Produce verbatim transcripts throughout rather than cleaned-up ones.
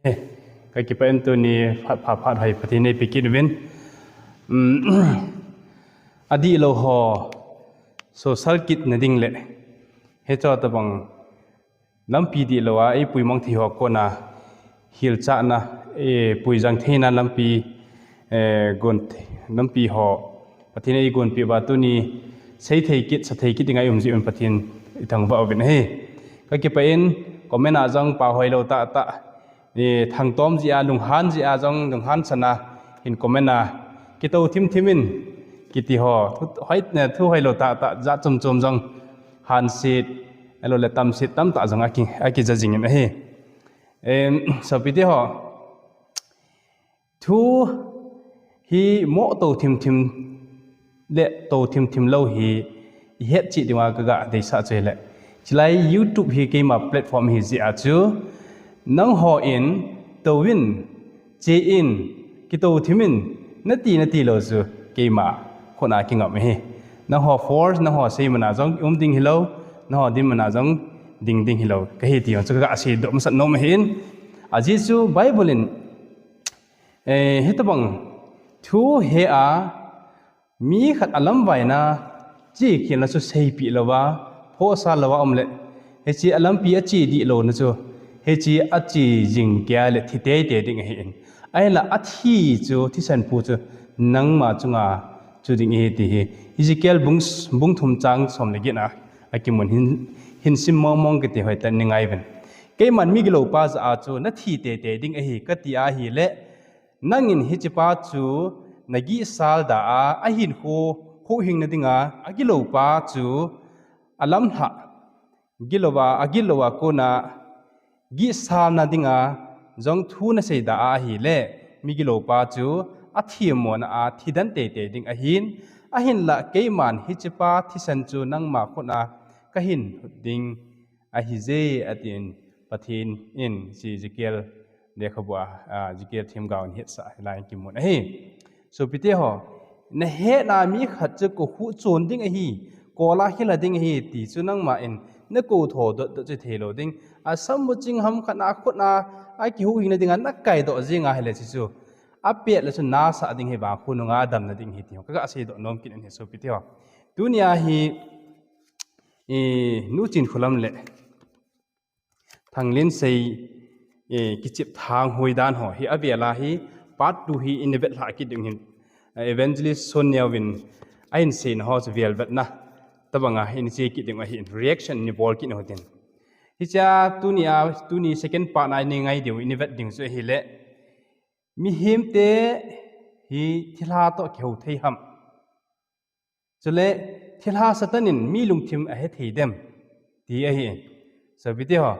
Ka kipah in tuni phat pha phat hoi Pathen in eipeh kit uvin. Um, adihlou ho social kit na ding le hiche tabang lampi dihlou a eipui mang thei ho kona hilchahna, eipui jang theina lampi, eh, gon lampi ho Pathen in eigonpeh uva tuni seithei kit, sathei kit dinga i um jeh un Pathen ithangvah uvin ahi. Ka kipah in comment a jong pahoi lou tahtah, eh, thangtom jeh a, lunghan jeh a jong, lunghan sana hin comment a kitou thim thim in kiti ho, thu, hoi, eh, thu hoilou tahtah, jat chom chom jong hanset, ahilou le tamset tamtah jong aki, akija jing in ahi. Em, sopite ho, thu hi mo tou thim thim le tou thim thim lou hi i het cheh diuva ka ga deisah chu ahile, chulai YouTube hi keima platform ahi jeh a chu, nangho in tou in, che in, kitou thim in, nati nati lou chu keima khut a kingam ahi. Nangho force, nangho sei man a jong um ding hilou, nangho ding man a jong ding ding hilou kahi ti jong chu ka ga seidoh masat nom ahin. Ajeh chu Bible in, eh, hitabang thu he a, mi khat alamvaina chekhelna chu seipeh louva, phosal louva um le, hiche alampi ache dihlouna chu, hiche ache jing kei le thi teitei ding ahin. Ahinla athi chu, thisan phu chu nangma chunga chu ding ahi ti hi Ezekiel bung, bung thum chang som le get a akimun hin, hin sim mong mong kiti hoitah in nei ngai uvin. Keiman migiloupa jah a chu nathi teitei ding ahi kati ahile, nangin hichepa chu nagihsal da a, ahinkho huhhingna dinga agiloupa chu alamlhah, gilouva, agilouva kona gihsalna dinga jong thu nasei da a ahile, migiloupa chu athemmona a thi den teitei ding ahin, ahinla keiman hichepa thisan chu nangma khut a kahin hut ding ahije, atin Pathen in hiche Ezekiel lekhabu a, a, Ezekiel themgao in hetsah hilai in kimun ahi. Sopite ho, nahetna mi khat chu kahuh chon ding ahi, kol a khel ding ahi ti chu nangma in nakou tho dot dot chu theilou ding. Asam bu ching ham khat a khut a, akihuhhingna dinga nakaidoh jeng ahile hiche chu apet le chu nasah ding ahi, vang khonunga adamna ding ahi ti ho ka ga seidoh nom kit in ahi sopite ho. Tunia hi, eh, Nu Chinkholam le Thanglinsei, eh, kichep thang hoi dan ho hi avel a hi part two hi ina vetlhah kit ding ahin, eh, Evangelist Sonneo vin ahin seina ho chu velvetna tabanga ina che kit ding ahin, reaction ina bol kit u hitin. Hichea tunia, tuni second part a ina ngai diu, ina vet ding chu ahile, mihemte hi thilha toh kihou thei ham? Chule thilha Satan in mi lungthim ahe thei dem ti ahi. Sopite ho,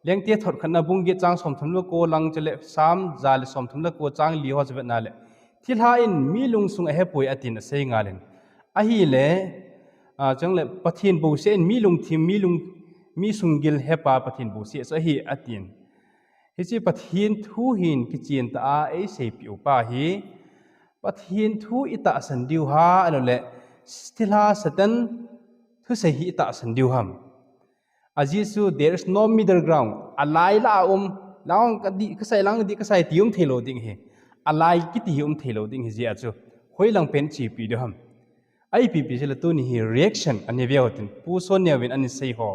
Lengte thot khatna bung get chang somthum le ko lang chule Psalm ja le somthum le ko chang li ho chu vetna le, thilha in mi lungsung ahepoi atin asei ngal in. Ahile, a, chule Pathen bouseh in mi lungthim, mi lung, mi sunggil hepa Pathen bouseh chu ahi atin. Hiche Pathen thu hin kichen tah a eiseipeh u pa hi, Pathen thu itahsan diu ham, ahilouleh thilha Satan thusei hi itahsan diu ham? Ajeh chu there is no middle ground. Alai lah a um, lang kadih kasai, lang dih kasai ti um theilou ding ahi. Alai kiti hi um theilou ding ahi jeh a chu, hoilang pen chepi diu ham? Ipi ipi jeh a le tuni hi reaction ana ve u hitin, Pu Sonneo vin ana sei ho,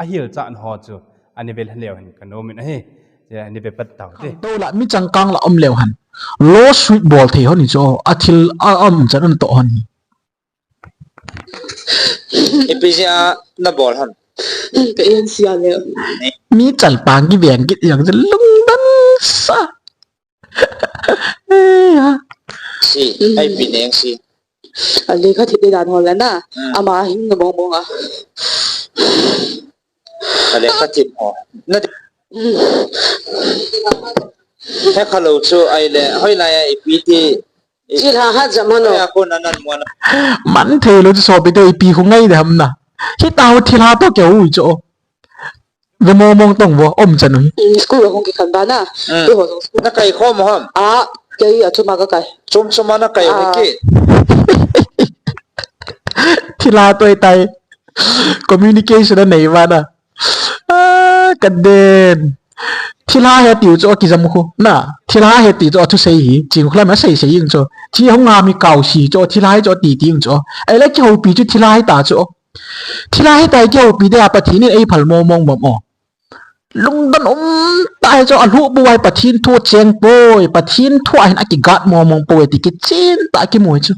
ahilchahna ho chu ana ve leu hen kanom in ahi. Ana ve pat tau te. Khangtou lah, mi changkang lah um leu hen, lawsuit bol thei hon hi chu, athil a umchan ana toh hon hi. Ipi jeh a nabol hon? Ka en sia leu. Mi chalpang kiveng kit jeng chu lungdon sa. Eiya. Si, ipi neng si. Alekha thip dan ho la na. Hmm. Ama hin na bong bong a. Alekha thip ho. Na. Hmm. Hekha lou chu ahile, hoilai a ipi ti. Thilha hat jam hon o. Hoilai a kona nan mu na. Man theilou chu sopite, ipi khu ngai dem na. Hita ho thilha toh kihou u chu. Ve mong mong tong vo, umchan u hi. Hmm, school a hung kikhen bana. Hmm. Keiho jong school. Na kai khom ham? Ah, kei a chuma ka kai. Chom choma na kai u hi ki. Thilha toh tai. Communication anei bana. Ah, kaden. Thilha hi tiu chu akijam khu. Na, thilha hi ti chu athusei hi. Chingkhulam asei sei ing chu. Thi hung a mi kau si chu. Thilha hi chu ti ti ing chu. Ahile kihoupi chu thilha hi ta chu. Thilha hi ta hi kihoupi dia Pathen in eiphal mong mong bam o. Lungdon um tah hi chu alhuh bu ai Pathen thu cheng poi. Pathen thu a hin akigat mong mong poi ti kichen tah kimu hi chu.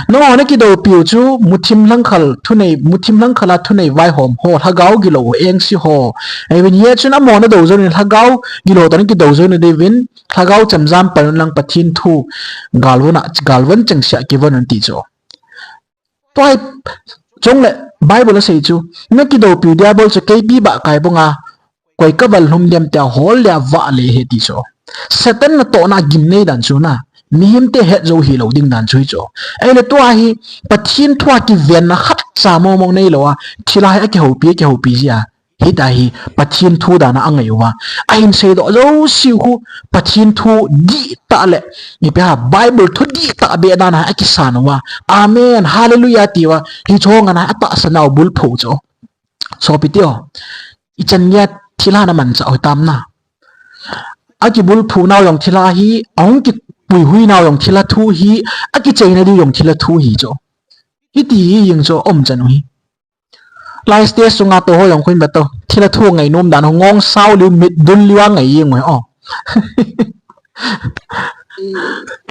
Nangho nakidoupiu chu muthim lhangkhal thunei, muthim lhangkhal a thunei vaihom ho, lhagao gilou engse ho. Eive ni e chun amaho nadou jou in lhagao gilou toh nakidou jou nadiuvin, lhagao chemjam pan un lang Pathen thu galvon a, galvon chengse a kivon un ti chu. Tua hi chule Bible asei chu, nakidoupiu diabol chu keipi bah kai banga koi kaval lhum diam tia hol le avah le ahi ti chu. Satan natohna gimnei dan chu na. Mihemte het jou hilou ding dan chu hi chu. Ahile tua hi Pathen thu a kivenna khatcha mong mong neilou a, thilha hi akihoupi, akihoupi jia. Hita hi Pathen thu dan a angai uva. Ahin seidoh jouse khu Pathen thu dihtah le, ipi ham Bible thu dihtah beh dan a akisan uva. Amen, hallelujah ti uva. Hiche ho ngan a atahsan nau bulphu chu. Sopite o, ichan geiya thilha namanchah u hitam na. Akibulphu nau jong thilha hi, ahung kipuihui nau jong thilha thu hi, akicheina diu jong thilha thu hi chu. Hiti hi jeng chu umchan u hi. Lai stage sunga tou ho jong khu hin ve tou. Thilha thu ngainom dan u ngong sao liu mit dul liu a ngai jeng u hi o.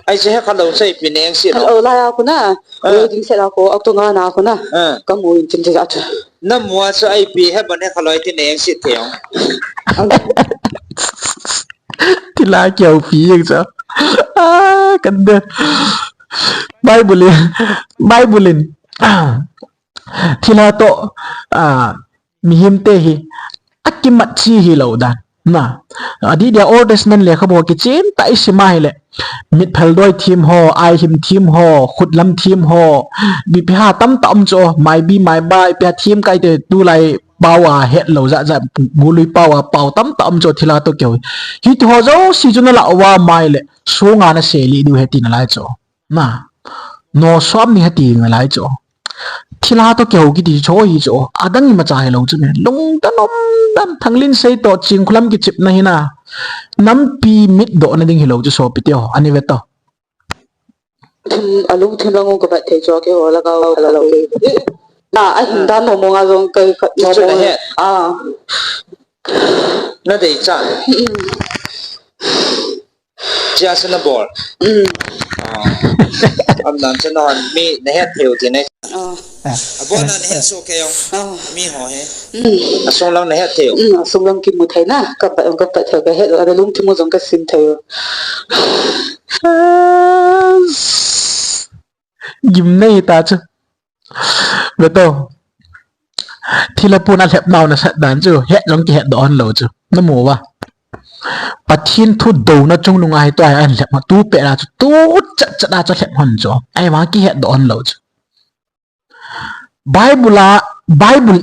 Ai, che he khalou che ipi neng si lo. Khalou lai a khu na. Ah. Lo ding se la khu, October nga na khu na. Ah. Kamu in chin che ja chu. Namu a chu ipi he ban he khalou ti neng si thei ong. Thilha kihoupi jeng chu. Ah, kande. Bible in, Bible in. Thilha toh, ah, mihemte hi akimat chi hilou dan. Na, adih dia Old Testament lekhabu kichen tah isim a hile, mitphel doi them ho, aihim them ho, khutlam them ho, ipi ham tamtah um chu, maibi, maiba, ipi ham them kah ite tulai pao a hetlou jat jat, golui pao a pao tamtah um chu thilha toh kihou. Hiti ho jouse chu nalah uva maile, songa nasei lih diu ahi ti nalai chu. Na, nosom ni ahi ti nalai chu. Thilha toh kihou kiti chu hi chu. Adang imacha hilou chu me. Lungdon umdan Thanglinsei toh Chingkhulam kichepna hi na. Nampi mitdohna ding hilou chu sopite o. Ani ve tou. Thim, alungthim lang u kabat thei chu kihou la kau la lou. Na, ahin dan mong mong a jong kai khat. Chu na he. Ah. Nadei cha. Chia se nabol. Mm. Ah. Amdan chu nahon mi nahet thei u ti nai. Ah. Abon a nahet soh kei ong. Ah. Mi ho hi. Mm. Asung lang nahet thei u. Mm, asung lang kimu thei na. Kapat ong kapat thei kahet u. Alungthim u jong kasim thei u. Gimnei ta chu. Ve tou. Thilha pun alhep nau nasat dan chu, het jong kihetdoh hon lou chu. Namu uva. Pathen thu douna chungnung a hi tua hi ahin lhep ma tu pet a chu, tu chat chat a chu lhep hon chu. Ahivang kihetdoh hon lou chu. Bible a, Bible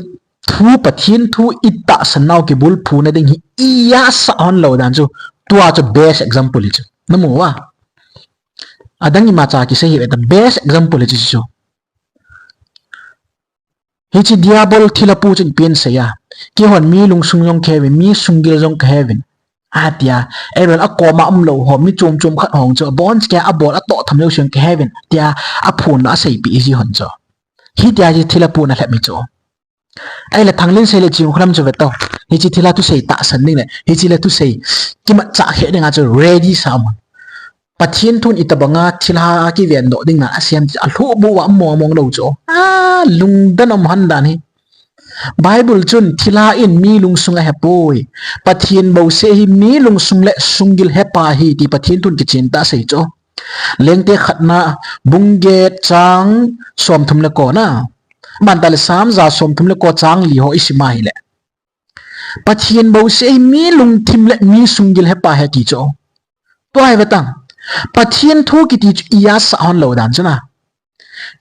thu, Pathen thu itahsan nau kibulphuna ding hi iya sah hon lou dan chu. Tua chu best example hi chu. Namu uva. Adang imacha kisei hih ve ta best example hi chu chu. Hiche diabol thilha pu chun ipi asei a. Keihon mi lungsung jong kaheuvin, mi sunggil jong kaheuvin. Atia, Aaron akoma umlou ho, mi chom chom khat ho chu, abon cheh a abol atoh tham jouse jong kaheuvin. Tia, aphon la aseipeh ji hon chu. Hitia hiche thilha pun alhep hi chu. Ahile Thanglinsei le Chingkhulam chu ve tou. Hiche thilha thusei tahsan ding le, hiche le thusei kimatchah khe dinga chu ready sa um. Pathen thun itobanga thilha kivendoh ding na asem chu alhuh bu uva mong mong lou chu. Ah, lungdon um hon dan hi. Bible chun thilha in mi lungsung ahepoi. Pathen bouseh hi mi lungsung le sunggil hepa ahi ti Pathen thun kichen tah asei chu. Lengte khatna bung get chang somthum le ko na. Banta le Psalm ja somthum le ko chang li ho isim a hile. Pathen bouseh hi mi lungthim le mi sunggil hepa ahi ti chu. Tua hi ve tang. Pathen thu kiti chu iya sah hon lou dan chu na.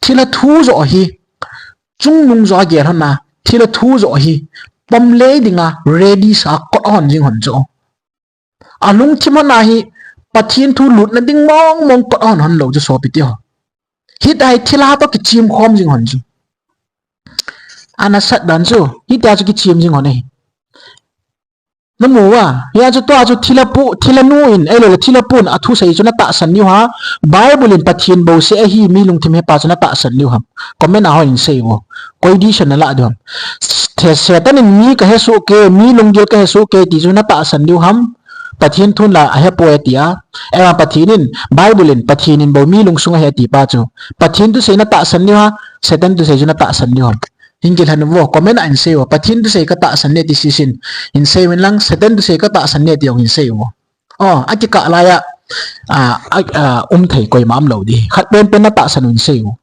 Thilha thu joh hi. Chungnung joh a gel hon na. Thilha thu joh hi. Pom lei dinga ready sa kot hon jing hon chu. Alungthim hon a hi Pathen thu lutna ding mong mong kot hon hon lou chu sopite ho. Hitia hi thilha toh kichim khom jing hon chu. Ana sat dan chu, hitia chu kichim jing hon ahi. Namu uva, hia chu tua chu thilha pu, thilha nu in, ahilou le thilha pun athusei chu natahsan diu ham. Bible in Pathen bouseh ahi mi lungthim hepa chu natahsan diu ham. Comment a hon seiuvo. Koi decision nalah diu ham. The, Satan in mi kahe soh kei, mi lunggel kahe soh kei ti chu natahsan diu ham. Pathen thun la ahepoi atia. Ema Pathen in, Bible in Pathen in bou mi lungsung ahe ati pa chu. Pathen thusei natahsan diu ham, Satan thusei chu natahsan diu ham. Hin kilhen uvo, comment a hin seiuvo. Pathen thusei katahsan e ti sisin hin seiuvin lang, Satan thusei katahsan e ti jong hin seiuvo. O, akikah laiya, a, a, a, um thei koima umlou ding. Khat penpen natahsan u hin seiuvo.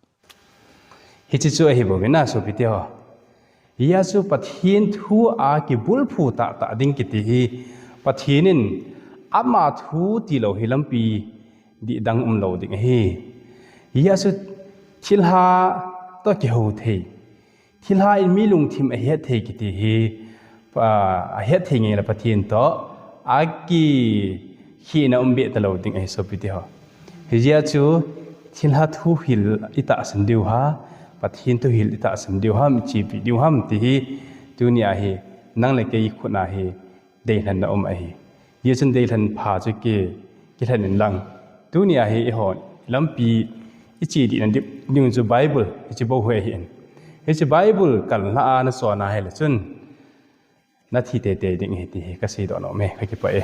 Hiche chu ahibouve na, sopite ho. Hia chu Pathen thu a kibulphu tahtah ding kiti hi, Pathen in ama thu tilou hi lampi dihdang umlou ding ahi. Hia chu thilha toh kihou thei, thilha in mi lungthim ahet thei kiti hi, a, ahet thei ngeile Pathen toh akikhehna um behtalou ding ahi, sopite ho. Hijeh a chu thilha thuhil itahsan diu ham, Pathen thuhil itahsan diu ham, ichepi diu ham ti hi, tunia hi nang le kei khut a hi deilhenna um ahi. Hijeh chun deilhen pha chu ki, kilhen in lang, tunia hi eiho lampi iche dihna ding, ding chu Bible, hiche bou hi ahin. Hiche Bible kalna a nachon a hile chun nathi teitei ding ahi ti hi kaseidoh nom e, kakipah e.